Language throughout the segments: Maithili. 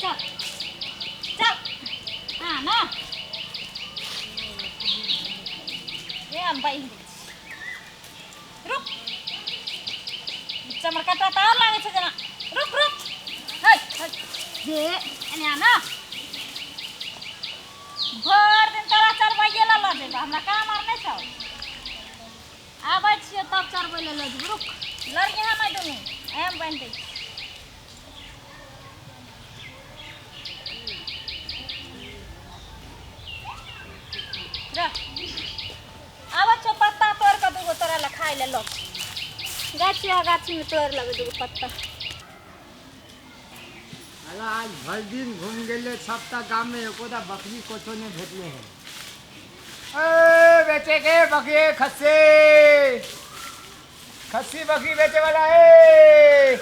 चल चल आ ना ये हम बान्हि दै छी रुक चमरकाटा तऽ आओर लागै छै जेना रुक रुक है है जे एने आ ना भरि दिन तोरा चरबैये लए लऽ जेबऽ हमरा काम आर नहि छौ आबै छियै तब चरबै लए लऽ जेबौ रुक लड़िहे नहि दुनू एम बान्हि दै छी आबै छौ पत्ता तोड़ि कऽ दूगो तोरा लए खाय लए लऽ गाछी आ गाछीमे तोड़ि लेबै दूगो पत्ता अरे आज भरि दिन घूम गेले सबटा गाम में एकोटा बकरी कतो नहीं भेटले है ए बेचे के बकरी खस्सी खस्सी बकरी बेचे वाला है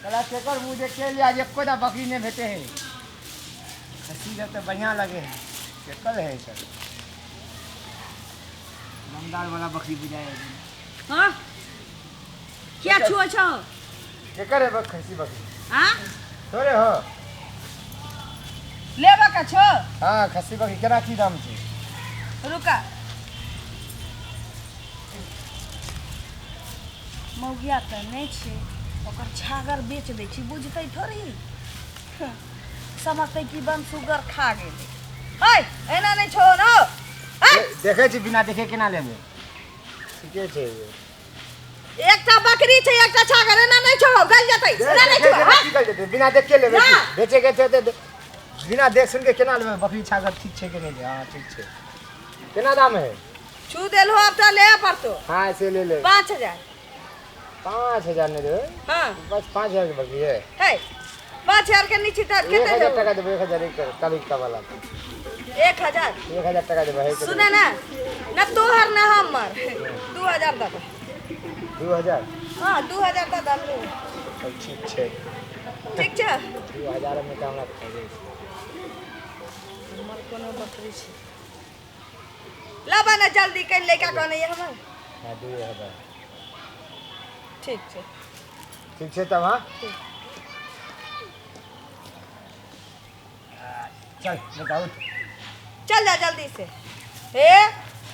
कला केकर मुँह देख के लिए आज एकोटा बकरी नहीं भेटे है खस्सी जब तो बढ़िया लगे है केकर है सर दमदार वाला बकरी बुझाए हाँ क्या छुआ छो केकर है खस्सी बकरी हाँ थोड़े हो लेबा का छो हाँ खस्सी बकरी केना की दाम छै रुका मौगिया तऽ नहि छै ओकर छागर बेच दै छी बुझतै थोड़ी समझतै कि बन सुगर खा गेलै है एना नहि छो न देखै छी बिना देखे केना लेबै ठीके छै एकटा बकरी छै एकटा छागर एना नहि छो गल जेतै एना नहि छो हाँ? की कर जेतै बिना देख के लेबै ना। बेचे के छै तऽ बिना देख सुन के केना लेबै बकरी छागर ठीक छै कि नहि हाँ ठीक छै केना दाम है छू देल हो अब तऽ ले पड़तो हाँ से ले ले 5000 5000 नहि देबै हाँ बस 5000 के बकरी है है 5000 के नीचे तऽ एक कते हजार देबो टका देबै 1000 एक कल वाला 1000 1000 टका देबै है सुने ना ना तोहर ना हमर 2000 दे 2000 हाँ 2000 दे दे तब ठीक छै ठीक छै 2000 मे तऽ हमरा फायदे छै हमर कोनो बकरी छै लाबा ना जल्दी कनि लड़का कहने ये हमर हाँ 2000 ठीक छै ठीक छै तब हाँ चल बताउ चल जा जल्दी से हे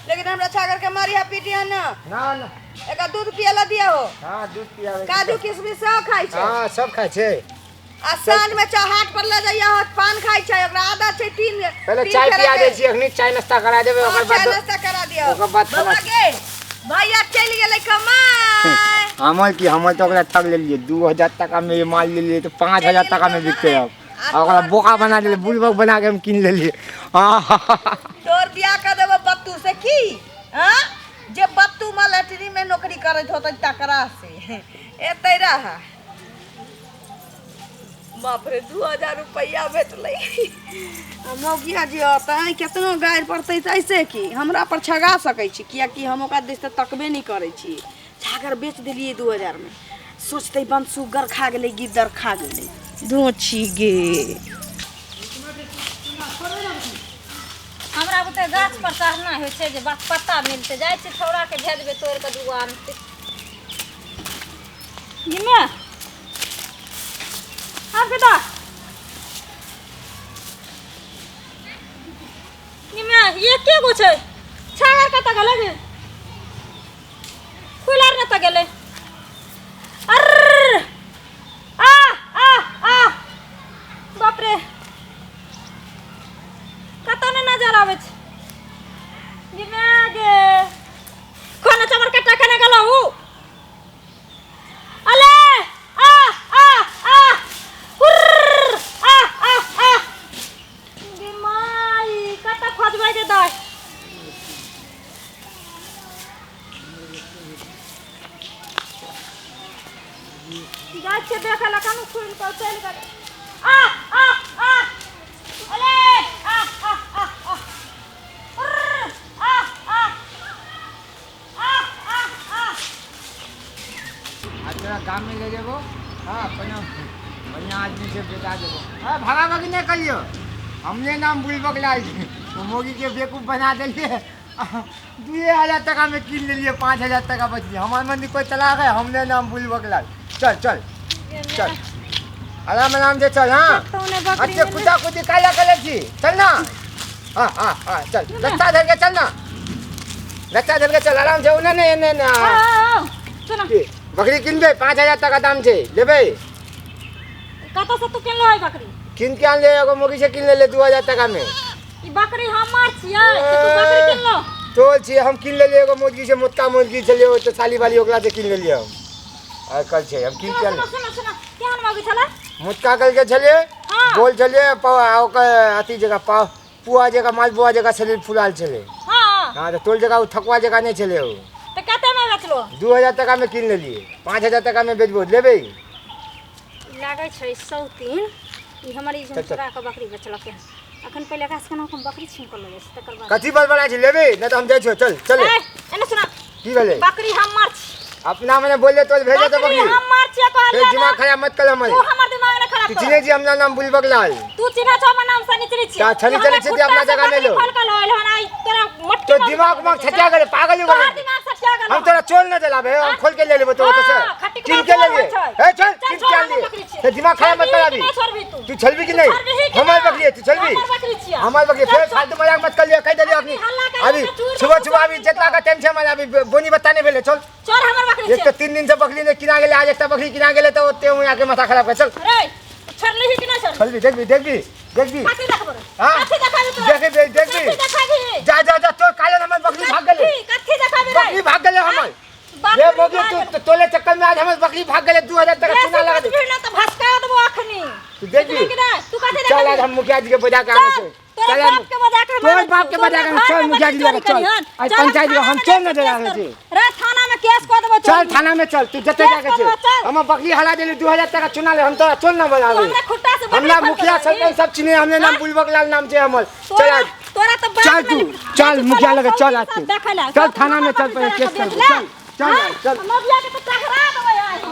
लेकिन हमरा छागर के मारिया पीटिया ना ना ना एका दूध पियला दिया हो हाँ दूध पियावे काजू किशमिश सब खाइ छै हाँ सब खाइ छै आ साँझ में हाट पर ले जाइया हो पान खाइ छै ओकरा आदत छै तीन पहले तीन चाय तरह पिया के। दै छी अखनी चाय नाश्ता करा देबै हाँ, ओकर चाय बाद नाश्ता करा दियो ओकर बाद खाना- बौआ गे भैया चलि गेलै कमाय हमर की हमर तऽ ओकरा ठग लेलियै 2000 टाका मे माल लेलियै तऽ 5000 टाका मे बिकतै आब आ ओकरा बोका बना देलियै बुड़बक बना के हम कीन लेलियै तोर बियाह कर देबो बत्तू से की हाँ जे बत्तू मलटरी में नौकरी करैत होतै तकरा से एतै रह बाप रे 2000 रुपैआ भेटलै आ मौगिया जे अतै केतनो गारि पड़तै तऽ ऐसे की हमरा पर छगा सकै छी किएकि हम ओकरा दिस तऽ तकबे नहि करै छी छागर बेच देलियै 2000 मे सोचतै बन सुगर खा गेलै गिद्दर खा गेलै दोछी गे हमरा बुते गाछ पर चढ़ना होइ छै जे बात पत्ता मिलतै जाइ छै छौड़ाके भेजबै तोड़ि कऽ दूगो आनतै निमे आब बेटा निमे एके गो छै छागर कतऽ गेलै गे खुला कतऽ गेलै अर्र आ आ आ बाप रे कतऽ नहि नजर आबै छै गे माय गे कोना चमर कट्टा केने गेलौ अले आ आ आ हुर्र आ आ आ गे माई कतऽ खोजबै गे दाइ जाइ छियै देखै लए कनु खुलि कऽ चलि गेलै आ आ आ अले आ आ आ आ उर्र, आ आ आ आ आ आ तोरा गाम में ले जेबो हाँ कोनो बढ़िया आदमी से बेटा देबो हाँ भागा भागी नहीं करियो हमने नाम बुलबक लाल छी वो मोगी के बेवकूफ बना देलिए 2000 टका में कीन लेलिए 5000 टका बच गया हमारे मन कोई तलाक है हमने नाम बुलबक लाल चल चल चल आराम आराम से चल। हाँ तो ने बकरी अच्छा में कुत्ता कुत्ती काला कलर छी, चल ना। हाँ हाँ हाँ चल, लत्ता धर के चल ना, लत्ता धर के चल आराम से। ओने नहीं एने ना। हाँ, हाँ, सुन। की, बकरी किनबै 5000 टका दाम छै, लेबै? कतऽ से तू किनलो है बकरी? किन के आनले, एगो मुर्गी से किन लेले 2000 टका में। ई बकरी हमर छियै से तू बकरी किनलो? तोल छियै, हम किन लेलियै एगो मुर्गी से, मोटका मुर्गी छलै ओ तऽ साली वाली, ओकरा से किन लेलियै हम। आइ काल्हि छै हम किन सुन के सुन आनलियै। सुन सुन, केहन मौगी छलै? मोटका कल के छलियै। हाँ। गोल छलियै, ओकर अथी जगह पाव पुआ जगह मालपुआ जगह शरीर फुलाल छलै। हाँ। हाँ तऽ तोल जगह ओ थकुआ जगह नहि छलै ओ। तऽ कते में बेचलो? 2000 टका में किन लेलियै, 5000 टका में बेचबो, लेबै? लागै छै सौतीन ई हमर ई चल, चल। चोरा के बकरी बेचलक हन। अखन पहिले एकरा से केना हम बकरी छीन कऽ लऽ जाइ छी तकर बाद। कथी बड़बड़ा छै, लेबै नहि तऽ हम जाइ छियौ। चल चल। ए, एने सुना। की भेलै? बकरी हमर छी। अपना मने बोलले तोल भेजे तऽ बकरी बकरी। हमर छियै फेर कहलियै दिमाग ना। खराब मत कर हमर। तू हमर दिमाग ने खराब तू कर। चिन्है छी हमरा नाम बुलबक लाल। तू चिन्है छौ हमर नाम सनिचरी छियै। ता छनी चली छी अपना जगह में लो। फल कल होइल हन आई तोरा मट्टी तो में दिमाग उमाग छटिया गेलै, पागल हो तोहर गेलै। दिमाग सठिया गेल। हम तोरा चोल न जलाबे, हम खोल के ले लेबो तो ओतऽ से। हाँ, खट्टी किन के के लेलियै? बात चोर ए चल, चल, किन छोड़ के हमर आनलियै? बकरी छियै। से दिमाग खराब मत कर छलबही अभी। कि नहि छोड़बही तू? तू छलबी कि नहीं? छोड़बही कि हमर ना? बकरी है, तू छलबी? हमर बकरी छियै। हमर बकरी चल, फेर छोड़। फालतू मजाक मत कर लियो, कहि देलियो अखनी। अभी हल्ला करी अभी तऽ चूर सुबह तऽ सुबह अभी चूर जेतना का टाइम छै हमरा अभी बोनी बत्ता नहि भेलै, चल। चोर हमर बकरी एक छियै। तऽ 3 दिन से बकरी नहि किना गेलै, आज एकटा बकरी किना गेलै तऽ ओते हुँ आके माथा खराब कर, चल। रे, छोड़लिही कि नहि छोड़लिही? छलबी, देखबी देखबी देखबी। कथी देखबो रे? हाँ? कथी देखाबी तोरा? देखबी देखबी। कथी देखाबी? जा जा जा, तोर काले हमर बकरी भाग गेलै। कथी कथी देखाबी रे? बकरी भाग गेलै हमर। बकरी ये मोगी भाग तू गेलै। तोले चक्कर में आज हमर बकरी भाग गेलै, 2000 टका बेसी चुना लगा दे। बजबही ना तऽ भसका देबो अखनी। तू देखबी। बुझली कि नहि? तू कथी चल आज देखाबी? हम मुखिया जी के बजा के आनै चल, छै। तोरा चल आज बाप के बजा के हम तोर आनै बाप के छियौ। बजा के तोरा चल घर में मुखिया जी बकरी लगे चोरी चल। करिहन। आज चल, हम पंचायत थाना हम में चल न जाके जला केस छै। करबो। रे थाना में केस कऽ देबो चल तोरी। थाना में चल, तू जते केस जाके छै। करबो, चल। हम बकरी हला देली 2000 टका चुना ले, हम तोरा चल न तू बजाबे। हमरा खुट्टा से बकरी हमरा फल मुखिया कऽ देबही। सरपंच सब चिन्हे, हमरे नाम हाँ? बुलबक लाल नाम छै हमर। चल तोरा आज तोरा तऽ बाप चल में तू लिख- चल बेच मुखिया चल, लगे चल आज सब तू। देखै ला। चल सब थाना में हमर चल बकरी पहिले चोरा केस कऽ कर, बेच ले। चल चल हाँ? चल। मौगिया के तऽ टकरा देबै।